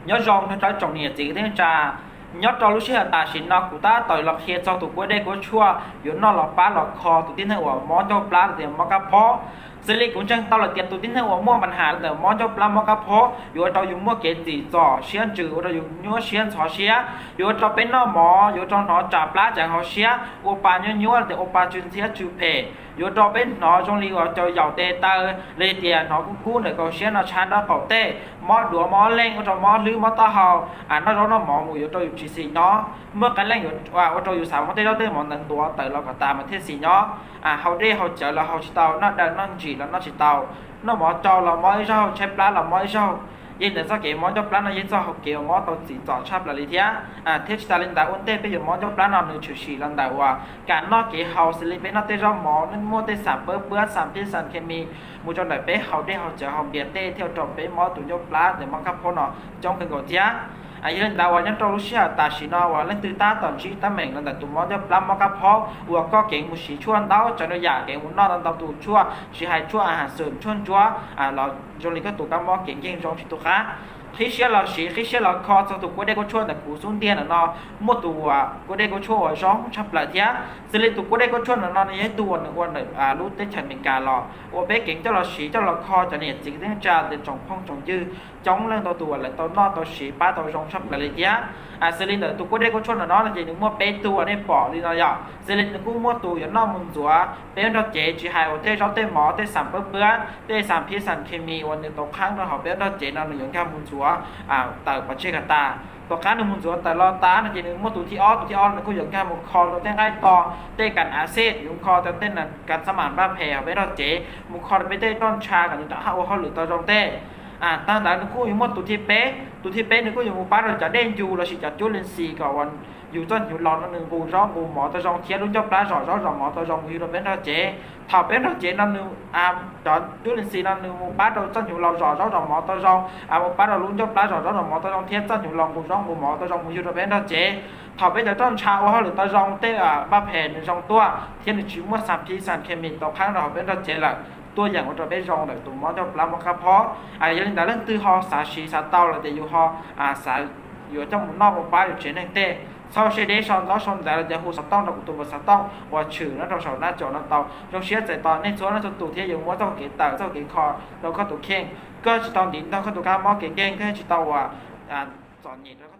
Nyob zoo rau tsoom niam txiv kwv tij neej tsa, nyob rau lub sij hawm tam sim no kuv tab tom los qhia txog tus kuab dej kuab tshuaj yuav noj los pab los kho tus tib neeg uas mob ncauj plab los tias mob kab phob. Xws li kuv ntseeg tau lawm tias tus tib neeg uas muaj pas has los ntawm mob ncauj plab mob kab phob yuav ua rau yus muaj kev txim txom siab ntsws, ua rau yus nyuaj siab ntxhov siab, yuav ua rau peb noj mov yuav ua rau hnov tsam plab tsam hauv siab, ua pa nyuaj nyuaj los tias ua pa tsw ntxhiab tsw phem, yuav ua rau peb hnov zoo li uas cov yaus tes taw, los tias hnov kub kub ntawm kaum siab no tshab nraub qaum tej, mob duav mob leej, ua rau mob hlwb mob taub hau, noj zaub noj mov mus yuav rau yus tsis xis nyob. Muaj qee leej yuav ua rau yus xav muab tej zaub tej mov ntawd ntuav tawm los kom tas mas thiaj xis nyob. Haus dej haus cawv los haus tsis tau, noj daws noj ntsim los noj tsis tau, noj mov tsau los mob ib zaug, tshaib plab los mob ib zaug. Yog li ntawd txoj kev mob ncauj plab no yog txoj hau kev uas mob tau txim txom tshaj plaws li thiab. Thiab tsis tas li ntawd ua ntej peb yuav mob ncauj plab no nws tshwm sim los ntawm uas kam noj kev haus xws li peb noj tej zaub mov muaj tej xam pab pab xam phij xam khes mis mus rau ntawm peb haus dej haus cawv haus npias tej thiaj ua rau peb mob tus ncauj plab ntawm mob kab phob no coob kawg nkaus thiab. Yog li ntawd uas nyob rau lub sij hawm tam sim no uas leej twg tab tom ntsib teeb meem los ntawm tus mob ncauj plab mob kab phob uas koj keev mus siv tshuaj ntau tsav ntau yam, keev mus noj ntau ntau tus tshuaj, tsis hais tshuaj a has xwm tshuaj ntsuab los zoo li koj tus kab mob kev nkeeg zoo tsis tu qab. Qhib siab los siv, qhib siab los kho txog tus kuab dej kuab tshuaj ntawm kuv xub ntiag ntawm no. Muaj tus kuab dej kuab tshuaj uas zoo tshaj plaws thiab. Xws li tus kuab dej kuab tshuaj ntawm no nws yog ib tug uas nws ua ntawm lub teb chaws Amelikas los uas peb keev coj los siv coj los kho cov niam txiv kwv tij neej tsa los tias tsoom phooj tsoom ywg coob leej ntau tus uas lawv tau noj tau siv pab tau zoo tshaj plaws li thiab. Xws li ntawm tus kuab dej kuab tshuaj ntawm no no ces nws muaj peb tug uas nej pom li no yom. Xws li nws kuj muaj tus yuav noj mus ntxuav peb ua nrog cev, tsis hais uas tej zaub tej mov tej xam pab pab tej xam phij xam khes mis uas nws tau qhaab rau hauv peb ua nrog cev no nws yuav nkag mus ntxuav tawm pov tseg kom tas. Tom qab nws mus ntxuav tawm los tas no ces nws muaj tus thib ob, tus thib ob nws kuj yuav nkag mus kho rau tej nqaij to, tej kas av xej, yuav kho rau tej kas xab mam npaj phem hauv peb nrog cev, mus kho rau peb tej roj ntsha kom nws rov qab ua hauj lwm tau zoo tej. Tag ntawd nws kuj yuav muaj tus thib peb, tus thib peb nws kuj yuav mus pab rau cov dej ncu lossis cov cuab li xis kom uas yus txoj hnyuv laus no nws nqus zaub nqus mov tau zoo thiab lub ncauj plab zom zaub zom mov tau zoo mus yug rau peb nrog cev. Thaum peb nrog cev no nws, cov cuab li xis no nws mus pab rau txoj hnyuv laus zom zaub zom mov tau zoo, mus pab rau lub ncauj plab zom zaub zom mov tau zoo thiab txoj hnyuv laus nqus zaub nqus mov tau zoo mus yug rau peb nrog cev. Thaum peb cov roj ntsha ua hauj lwm tau zoo, tej npaj phem nws zoo tuaj thiab nws tsis muaj xam phij xam khes mis tau qhaab rau hauv peb nrog cev lawm, tuaj yeem ua rau peb zoo ntawm tus mob ncauj plab mob kab phob. Yog li ntawd leej twg ho xav siv xav tau los tias yus ho xav yuav coj mus noj mus pab yus tsev neeg tej, txhob siab deb sau ntawv sau ntawv los tias hu xov tooj rau kuv tus npawb xov tooj uas tshwm nyob rau saum nab caum no tau. Zoo siab txais tos nej txhua leej txhua tus thiab yuav muab txoj kev tawm txoj kev kho rau koj tus kheej. Koj tsis tau ntiv ntog koj tus kab mob kev nkeeg, koj tsis tau uas txom nyem rau